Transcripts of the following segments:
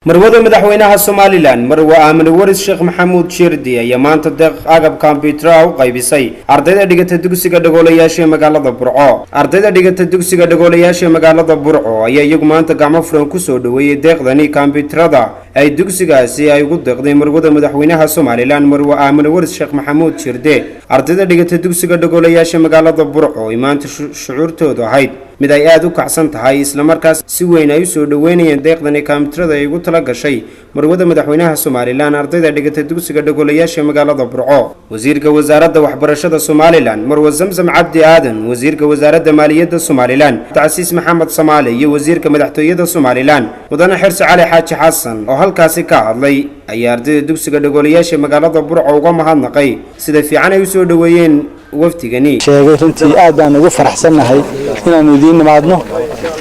Marwada madaxweynaha Somaliland, Marwe Aamine Waris Sheekh Maxamuud Shirdi, ayaa maanta deeq agab kombiyuutara u qaybisay ardayda dhigata dugsiga dhagoolayaasha ee magaalada Burco. Ardayda dhigata dugsiga dhagoolayaasha ee magaalada Burco ayaa iyagu maanta gacmo furan kusoo dhaweeyey deeqdani kombiyuutarada ay dugsigaasi ay ugu deeqday marwada madaxweynaha Somaliland, Marwe Aamine Waris Sheekh Maxamuud Shirde. Ardayda dhigata dugsiga dhagoolayaasha magaalada Burco ay maanta shucuurtoodu ahayd mid ay aada u kacsan tahay, islamarkaas si weyn ay usoo dhaweynayeen deeqdani kombiyuutarada ay ugu tala gashay marwada madaxweynaha Somaliland ardayda dhigata dugsiga dhagoolayaasha magaalada Burco. Wasiirka wasaaradda waxbarashada Somaliland, Marwe Zamzam Cabdi Aadan, wasiirka wasaaradda maaliyadda Somaliland, Tacsiis Maxamed Samaale, iyo wasiirka madaxtooyada Somaliland, Mudane Xirsi Cali Xaaji Xasan, oo halkaasi ka hadlay ayaa ardayda dugsiga dhagoolayaasha magaalada Burco uga mahadnaqay sida fiican ay usoo dhaweeyeen wafdigani. Sheegay runtii aad baan ugu faraxsannahay inaannu idiin nimaadno.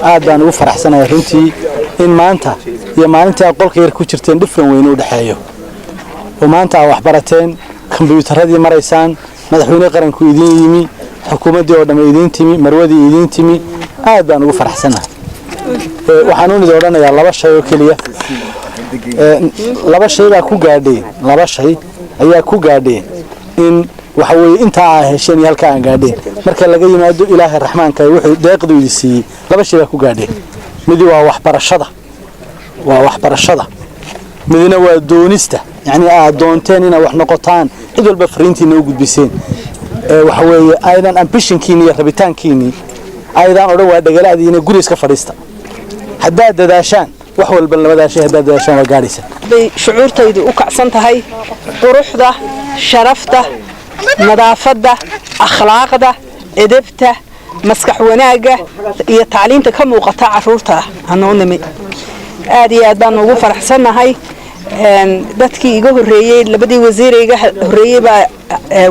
Aad baan ugu faraxsanahay runtii in maanta iyo maalintii aad qolka yar ku jirteen dhifran weyne u dhexeeyo, oo maanta aad wax barateen, kombiyuutaradii maraysaan, madaxweyne qaranku idiin yimi, xukuumaddii oo dhamme idiin timi, marwadii idiin timi. Aad baan ugu faraxsanahay. Waxaan u nid odhanayaa laba shay oo keliya. Laba shay baa ku gaadheen, laba shay ayaa ku gaadheen in waxa weeye intaa aa hesheen iyo halkaa aan gaadheen. Marka laga yimaado Ilaahay Raxmaanka wuxuu deeqdu idi siiyey, laba shay baa ku gaadheen. Midi waa waxbarashada, waa waxbarashada. Midna waa doonista, yacni aad doonteen inaad wax noqotaan, cid walba fariintiina u gudbiseen. Waxa weeye aydan ambitionkiini iyo rabitaankiinii aydan odhan waa dhagalaadiina guri iska fadhiista. Haddaad dadaashaan wax walba, labadaa shay haddaad dadaashaan waa gaadhaysa. Bay shucuurtaydu u kacsan tahay. Quruxda, sharafta, nadaafadda, akhlaaqda, edebta, maskax wanaagga iyo tacliinta ka muuqata caruurta anoo nimi, aad iyo aad baan ugu faraxsannahay. Dadkii iga horreeyey, labadii wasiir iga horreeyey baa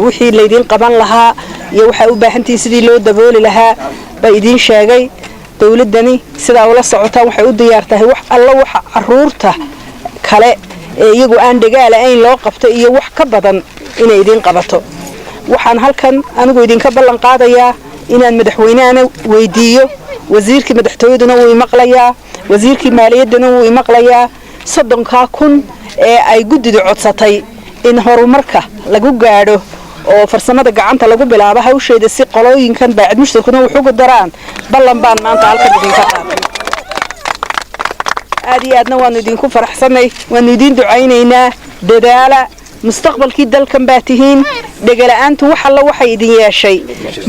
wixii laydiin qaban lahaa iyo waxaa u baahantihiin sidii loo dabooli lahaa baa idiin sheegay. Dowladdani sidaa ula socotaan waxay u diyaar tahay wax alla waxa caruurta kale ee iyagu aan dhagaala-ayn loo qabto iyo wax ka badan inay idiin qabato. Waxaan halkan anigu idinka ballan qaadayaa inaan madaxweynehana weydiiyo, wasiirkii madaxtooyaduna wuu imaqlayaa, wasiirkii maaliyadduna wuu imaqlayaa, 30,000 ee ay guddidu codsatay in horumarka lagu gaadho oo farsamada gacanta lagu bilaabo hawsheeda, si qolooyinkan baacid mushtarkuna wax ugu daraan. Ballan baan maanta halkan idinka qaaday. Aad iyo aadna waanu idinku faraxsanay, waanu idiin ducaynaynaa. Dadaala, mustaqbalkii dalkan baa tihiin. Dhegala'aantu wax alla waxay idin yeeshay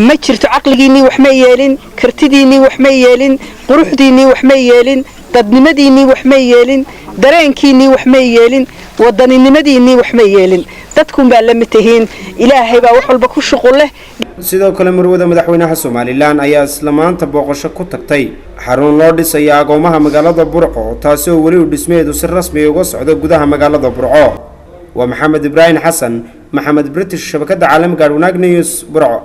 ma jirto. Caqligiinnii wax ma yeelin, kartidiinnii wax ma yeelin, quruxdiinnii wax ma yeelin, dadnimadiinnii wax ma yeelin, dareenkiinnii wax ma yeelin, wadaninimadiinnii wax ma yeelin. Dadkuunbaa la mid tihiin. Ilaahay baa wax walba ku shuqul leh. Sidoo kale marwada madaxweynaha Somaliland ayaa isla maanta booqasho ku tagtay xarun loo dhisaya agoomaha magaalada Burco, taasi oo weli uu dhismaheedu si rasmiya uga socdo gudaha magaalada Burco. Waa Maxamed Ibraahim Xasan, Maxamed British, shabakadda caalamiga Wanaag News, Burco.